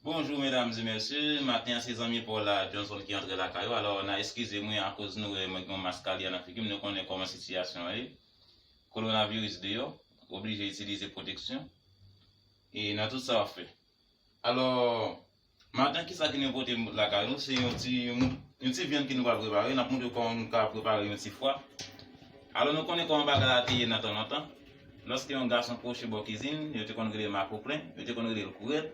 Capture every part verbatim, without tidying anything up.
Bonjou medam e mesye, maten an se zanmi pa w la, Johnson ki antre lakay ou. Alò, n a eskize mwen akoz nou wè mwen gen yon mask kalye nan figi m, nou konnen kòman sitiyasyon an ye. Kowonaviris deyò, oblije itilize pwoteksyon. E nan tout sa w ap fè. Alò, maten kisa ki nou pote lakay nou, se yon ti, yon ti vyann ke nou pral prepare, n ap montre w kòman nou ka prepare yon ti fwa. Alò, nou konnen kòman bagay la te ye nan tan lontan. Lòske yon gason pwoche bò kizin, yo te konn rele l makoplen, yo te konn rele l kourèt.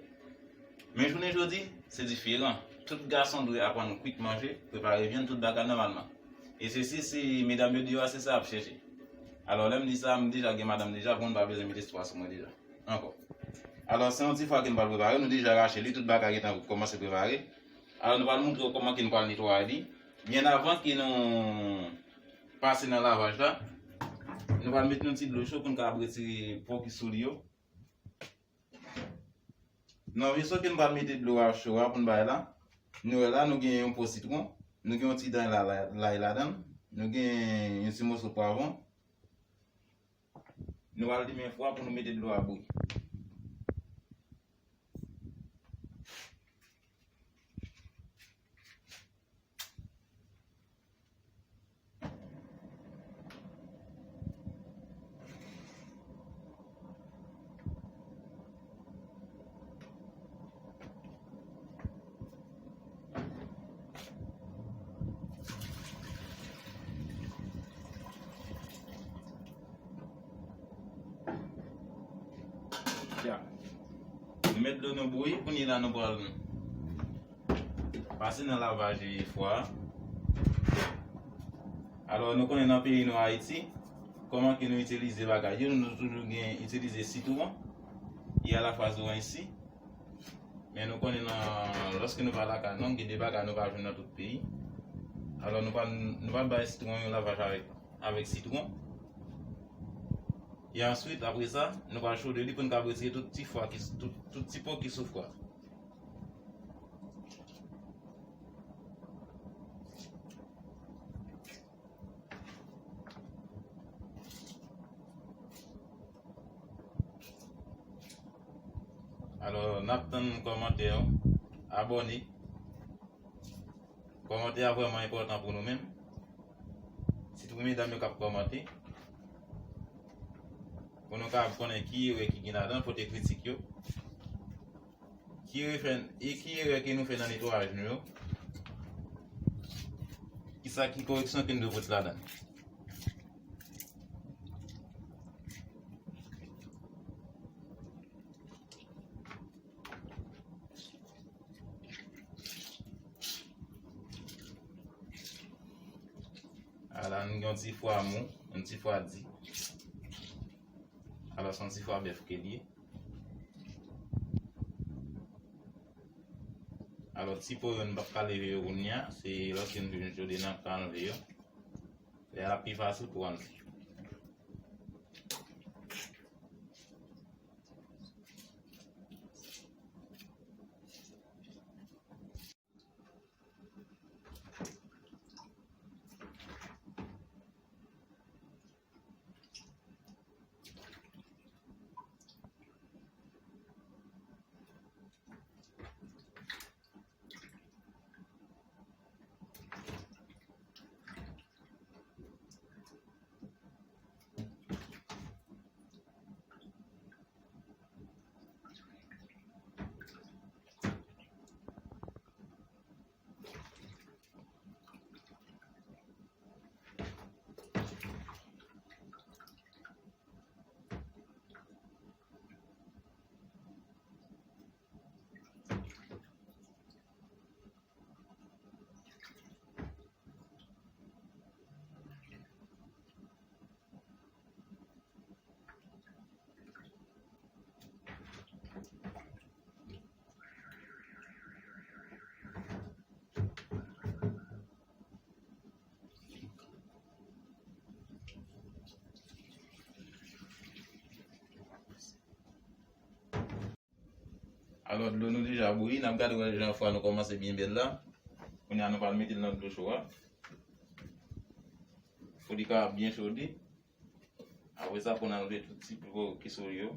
Men jounen jodi, se diferan. Tout gason dwe aprann kwit manje, prepare vyann, tout bagay nòmalman. E sesi, se medam yo deyò a, se sa y ap chèche. Alò, lè m di sa, m deja gen madanm deja, bon, m pa bezwen met istwa sou mwen deja. Ankò. Alò, se yon ti fwa ke nou pral prepare, nou deja rache li, tout bagay gentan kòmanse prepare. Alò, nou pral montre w kòman ke nou pral netwaye li. Byen avan ke nou pase nan lavaj la, nou pral mete yon ti dlo cho pou n kapab retire po ki sou li yo. Nan veso ke n pral mete dlo a cho a pou n bay la, nou wè la, nou gen yon po sitwon, nou gen yon ti dany la, la, lay ladan l, nou gen yon ti moso pwavwon. Nou pral limen fou a pou nou mete dlo a bouyi. Ya. Nou met dlo nou bouyi, kounye la nou pral pase nan lavaj fwa a. Alò, nou konnen nan peyi nou Ayiti, kòman ke nou itilize bagay yo, nou toujou gen itilize sitwon, e alafwa zoranj si. Men nou konnen nan, lòske nou pa lakay nou, gen de bagay nou pa jwenn nan tout peyi. Alò, nou pa, nou pa bay sitwon yon lavaj avèk, avèk sitwon. E answit, apre sa, nou pral chode li pou n ka retire tout ti fwa ki, tout, tout ti po ki sou fwa. Alò, n ap tann kòmantè yo, abòne. Kòmantè a vrèman enpòtan pou nou menm. Sitou medam yo k ap kòmante. Pou nou kapab konnen ki erè ki gen ladan, pote kritik yo. Ki erè fè, e ki erè ke nou fè nan netwayaj nou yo? Kisa ki koreksyon ke nou dwe pote ladan? Ala, nou gen yon ti fwa mou, yon ti fwa di. Alò, se yon ti fwa bèf ke l ye. Alò, ti po yo, nou p ap ka leve yo kounye a. Se lòske nou fin chode, n ap ka anlve yo. Lè a l ap pi fasil pou anlve. Alò, dlo nou deja bouyi, n ap gade wè jan fwa nou kòmanse byen bèl la. Kounye a, nou pral mete l nan dlo cho a. Fò li ka byen chode. Apre sa, pou n anlve tout ti po ki sou li yo.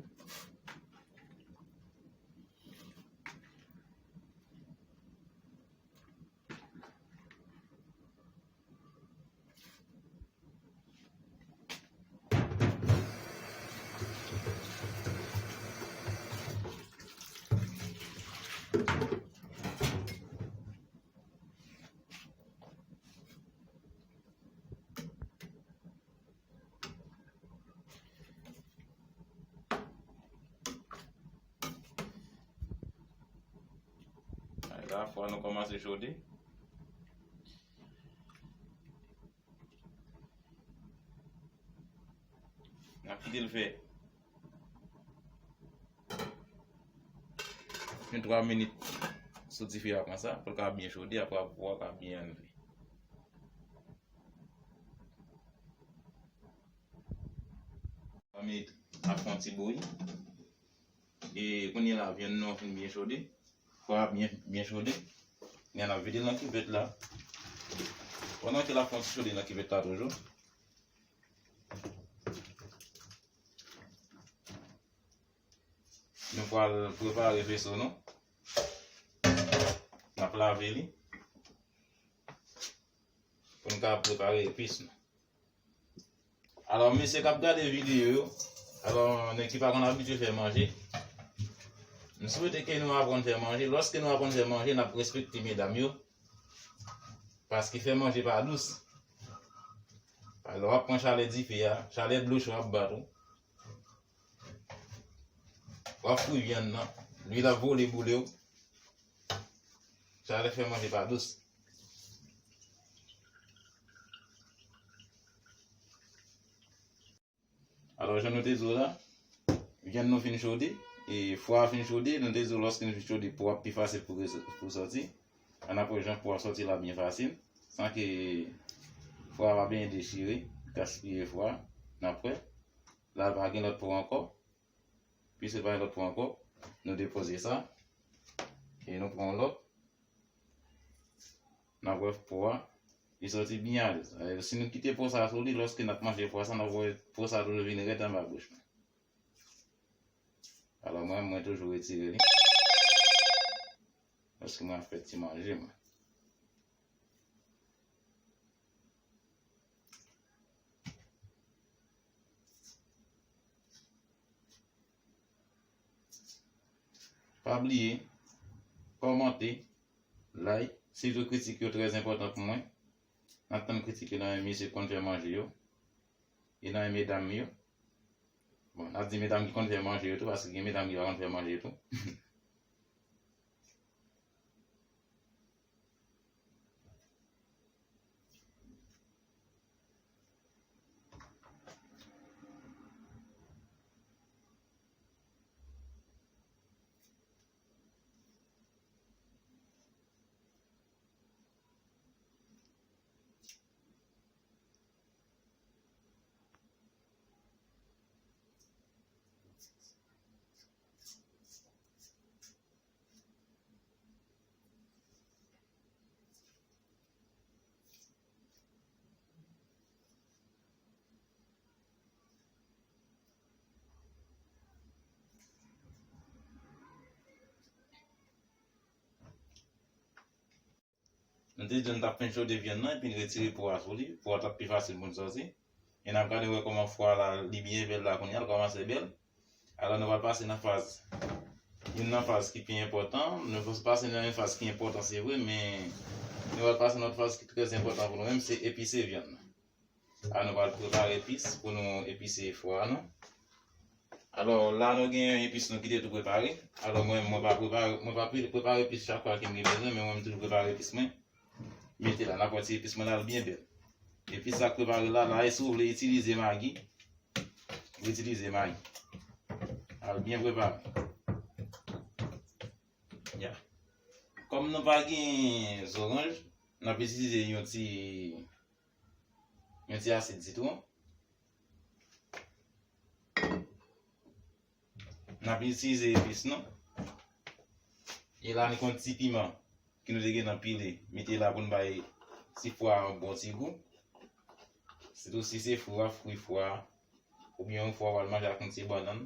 La fwa nou kòmanse chode. N ap kite l fè yon twa minit sou dife a konsa, pou l ka byen chode, apre pwa a ka byen anlve. Twa minit ap fè yon ti bouyi. E kounye a la, vyann nou an fin byen chode. Fwa a byen, byen chode. Kounye a n ap vide l nan kivèt la. Pandan ke l ap fè yon ti chode nan kivèt la toujou, nou pral prepare veso nou. N ap lave li pou n ka prepare epis nou. Alò, mesye k ap gade videyo yo, alò, nèg ki pa konn abitye fè manje, m swete ke nou aprann fè manje. Lòske nou aprann fè manje, n ap respekte medam yo. Paske fè manje pa dous. Alò, w ap pran chalè dife a, chalè dlo cho ap bat ou. W ap fri vyann nan, lwil ap vole boule w. Chalè fè manje pa dous. Alò, jan nou te di w la, vyann nou fin chode, e fwa a fin chode, nou te di w lòske nou fin chode, po a pi fasil pou, pou sòti. Ann ap wè jan po a sòti la byen fasil, san ke fwa a pa byen dechire, gaspiye fwa a. N ap wè, la pa gen lòt po ankò. Piske pa gen lòt po ankò, nou depoze sa. E nou pran yon lòt. N ap wè po a, li sòti byen alèz. Si nou kite po sa sou li, lòske n ap manje po sa, n ap wè po sa toujou vin rèd anba bouch nou. Alò, mwen, mwen toujou retire li. Lòske mwen ap fè ti manje, mwen. Pa bliye, kòmante, like, sitou kritik yo trè enpòtan pou mwen. N ap tann kritik yo nan men mesye k konn fè manje yo, e nan men medam yo. Bon, n ap di medam ki konn fè manje yo tou, paske gen medam ki pa konn fè manje tou. Nou te di nou t ap fen chode vyann nan epi n retire po a sou li. Po a t ap pi fasil pou n sòti. E n ap gade wè kòman fwa la, li byen bèl la kounye a, l kòmanse bèl. Alò, nou pral pase nan faz, youn nan faz ki pi enpòtan. Nou pase nan yon faz ki enpòtan, se vre, men nou pral pase nan yon faz ki trè enpòtan pou nou menm, se epise vyann nan. A, nou pral prepare epis pou nou epise fwa nou. Alò, la nou gen epis nou ki te tou prepare. Alò, mwen, mwen pa prepare, mwen pa pre-, prepare epis chak fwa ke m gen bezwen, men mwen, m toujou prepare epis mwen. Mete la, n ap wè ti epis mwen la, l byen bèl. Epis sa k prepare la, la, e si w vle itilize magi, w itilize magi. Al byen prepare. Ya. Kòm nou pa gen zoranj, n ap itilize yon ti yon ti asid sitwon. N ap itilize epis nou. E la, nou gen yon ti piman ke nou te gentan pile, mete la pou n bay ti fwa a yon bon ti gou. Sitou si se fwa, fri fwa, oubyen yon fwa w al manje ak yon ti bannann.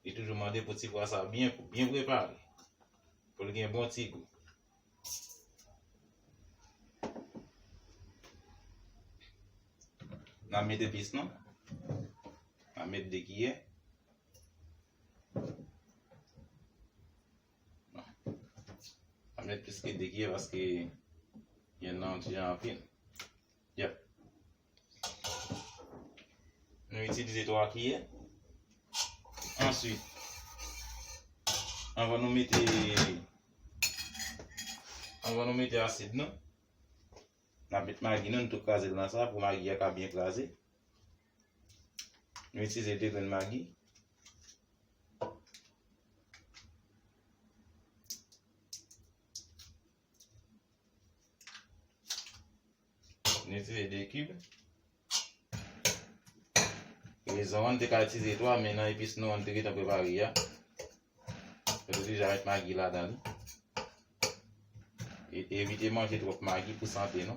Li toujou mande pou ti fwa sa byen, byen prepare, pou l gen bon ti gou. N a met epis nou. N a met de kiyè. N a met plis ke de kiyè paske vyann nan yon ti jan anpil. Yep. Nou itilize twa kiyè. Answit, anvan nou mete Anvan nou mete asid nou, n ap met magi nou, nou tou kraze l nan sa pou magi a ka byen kraze. Nou itilize de grenn magi. Nou itilize de kib. Rezon an, nou te ka itilize twa, men nan epis nou an, nou te gentan prepare a. Nou te deja met magi ladan li. E, evite manje twòp magi pou sante nou.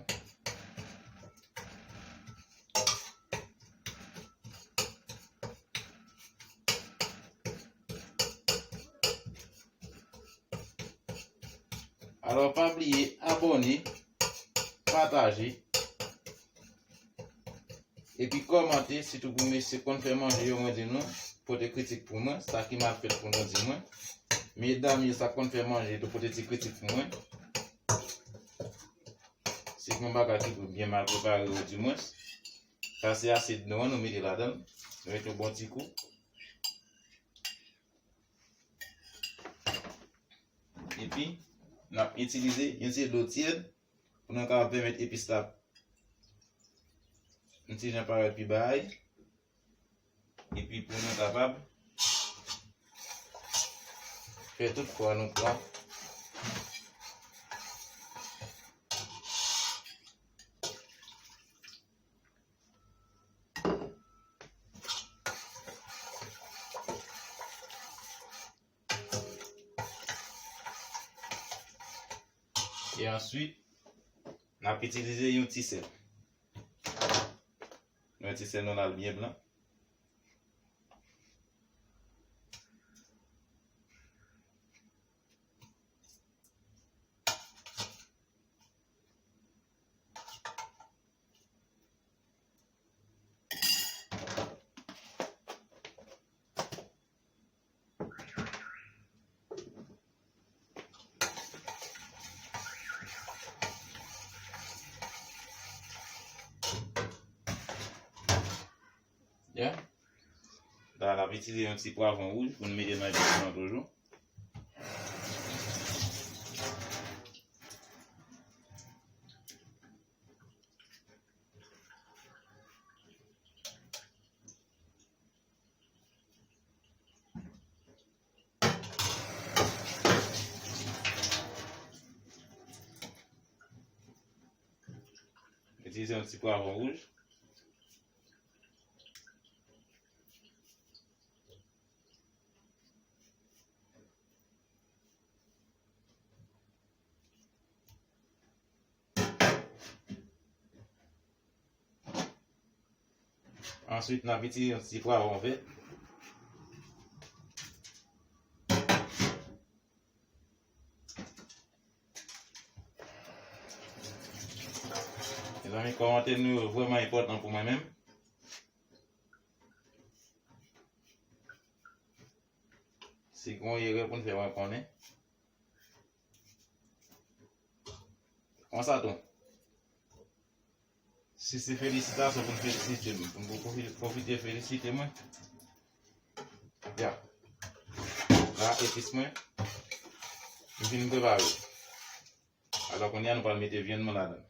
Alò, pa bliye abòne, pataje, epi kòmante, sitou pou mesye k konn fè manje yo, mwen di nou, pote kritik pou mwen, sa ki mal fèt pou nou di mwen. Medam yo sa k konn fè manje tou, pote ti kritik pou mwen. Si gen yon bagay ki byen mal prepare, ou di mwen. Sa se asid nou an, nou mete ladan l. Nou mete yon bon ti kou. Epi, n ap itilize yon ti dlo tyèd pou nou kapab pèmèt epis la yon ti jan parèt pi bay. Epi pou nou kapab fè tout fwa nou pran. E answit, n ap itilize yon ti sèl. Yon ti sèl nou la l byen blan. Ya. La, n ap itilize yon ti pwavwon wouj pou n mete nan epis nou an toujou. Itilize yon ti pwavwon wouj. Answit, n ap itilize yon ti pwavwon vè. Mezanmi, kòmantè nou yo vrèman enpòtan pou mwen menm. Si gen yon erè pou n fè, mwen konnen. Konsa tou. Si se felisitasyon pou n felisite m, pou n pwofi-, pwofite felisite mwen. Ya. La, epis mwen. M fin prepare. Alò, kounye a, nou pral mete vyann mwen ladan.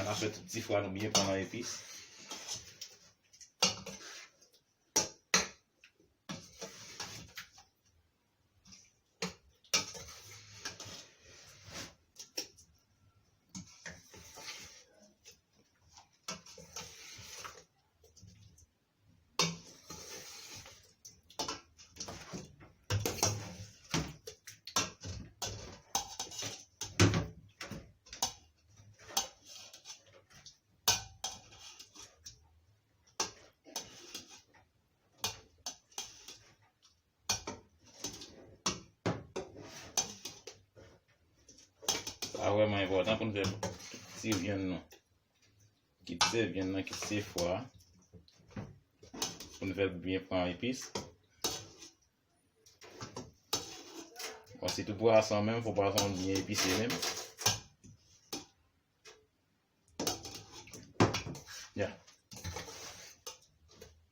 Ann ap fè tout ti fwa nou byen pran nan epis. Sa vrèman enpòtan pou n fè ti vyann nou. Kit se vyann nan, kit se fwa a. Pou n fè l byen pran epis. Bon, sitou pwason menm, fò pwason an byen epise menm. Ya.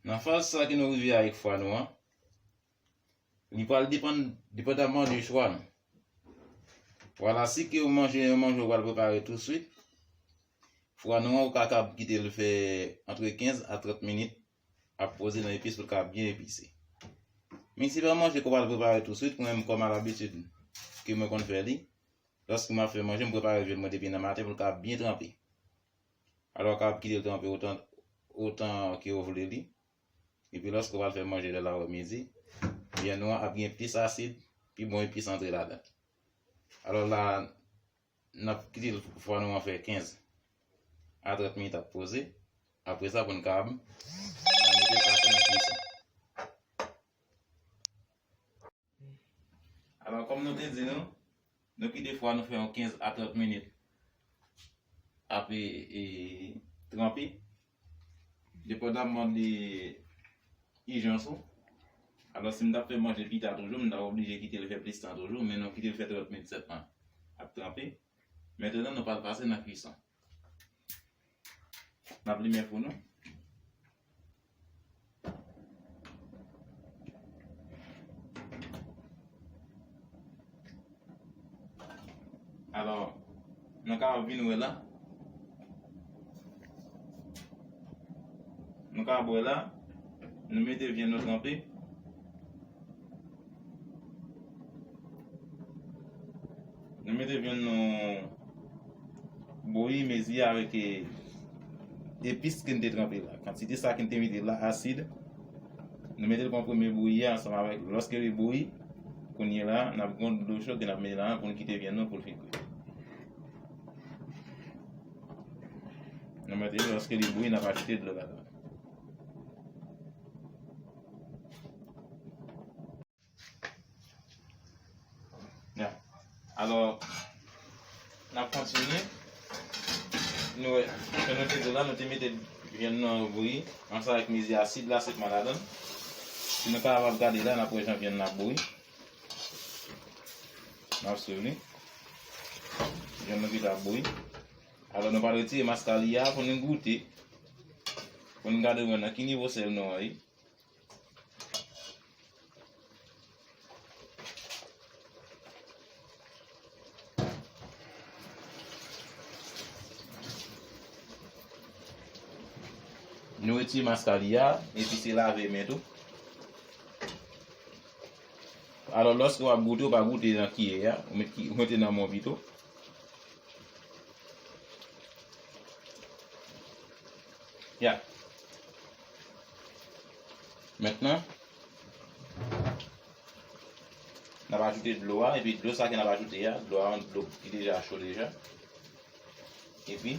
Nan faz sa ke nou rive avèk fwa nou an, li pral depann, depandamman de chwa nou. Vwala, si ke ou manje yon manje ou pral prepare touswit, fwa nou an ou ka kab kite l fè antre kenz a trant minit ap poze nan epis pou l ka byen epise. Men si pa manje ke w pral prepare touswit, mwen menm kòm a labitid ke mwen konn fè li, lòske m ap fè manje, m prepare vyann mwen depi nan maten pou l ka byen tranpe. Alò, w ka kite l tranpe otan, otan ke w vle li. Epi lòske w pral fè manje lè l a wè midi, vyann nou an ap gen plis asid, pi bon epis antre ladan. Alò la, n ap kite l fwa nou an fè kenz a trant minit ap poze. Apre sa, pou n ka mete l pase nan kwison. Alò, kòm nou te di nou, nou kite fwa nou fè yon kenz a trant minit ap, e, e, tranpe. Depandamman de ijans ou. Alò, si m t ap fè manje pita toujou, m t ap oblije kite l fè plis tan toujou, men nou kite l fè trant minit sèlman ap tranpe. Mentnan, nou pral pase nan kwison. N ap limen fou nou. Alò, nou ka vin wè la. Nou ka wè la. Nou mete vyann nou tranpe. Nou mete vyann nou bouyi, mezi avèk, e, epis ke n te tranpe la. Kantite sa ke n te mete la asid. Nou mete l pran premye bouyi a ansanm avèk, lòske li bouyi, kounye la, n ap gon dlo cho ke n ap mete ladan pou n kite vyann nou pou l fin kwi. Nou mete l, lòske li bouyi, n ap ajoute dlo ladan. Ya. Alò, n ap kontinye. Nou wè, jan nou te di la, nou te mete vyann nan bouyi ansanm avèk mezi asid la sèlman ladan l. Si nou kapab gade la, n ap wè jan vyann nan bouyi. N ap swiv li. Vyann nan gentan ap bouyi. Alò, nou pral retire maskali a pou nou goute. Pou nou gade wè nan ki nivo sèl nou an ye. Nou retire maskali a, epi se lave men tou. Alò, lòske w ap goute, ou pa goute nan kiyè a, ou met ki-, ou mete nan men w pito. Ya. Mentnan, n ap ajoute dlo a, epi dlo sa ke n ap ajoute a, dlo a, yon dlo ki deja cho deja. Epi,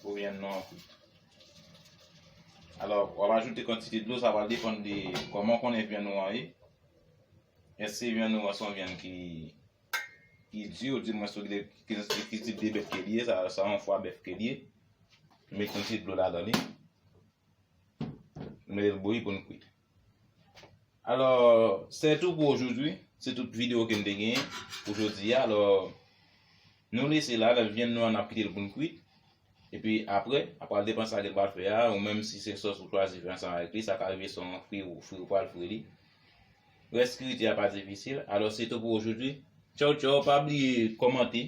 pou vyann nou an kwit. Alò, w ap ajoute kantite dlo, sa pral depann de kòman w konnen vyann ou an ye. Èske vyann ou an se yon vyann ki, ki di, ou di mwen se ki, ki, ki tip de bèf ke li ye, sa, sa yon fwa bèf ke li ye. Mete yon ti dlo ladan li. Mete l bouyi pou n kwit. Alò, c'est tout pour aujourd'hui. Se tout videyo ke m te genyen pou jodi a. Alò, nou lese la, vyann nou an, n ap kite l pou n kwit. Epi apre, apre l depann sa ke l pral fè a, ou menm si se sòs ou chwazi fè ansanm avèk li, sa ka rive se yon fri ou, fri ou pral fri li. Rès kriti a pa difisil. Alò, c'est tout pour aujourd'hui. Tchaw, tchaw, pa bliye kòmante.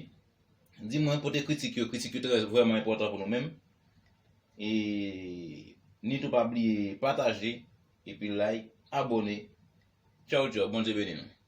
Di mwen, pote kritik yo. Kritik yo trè vrèman enpòtan pou nou menm. E nitou pa bliye pataje, epi like, abòne. Tchaw, tchaw. Bondye beni nou.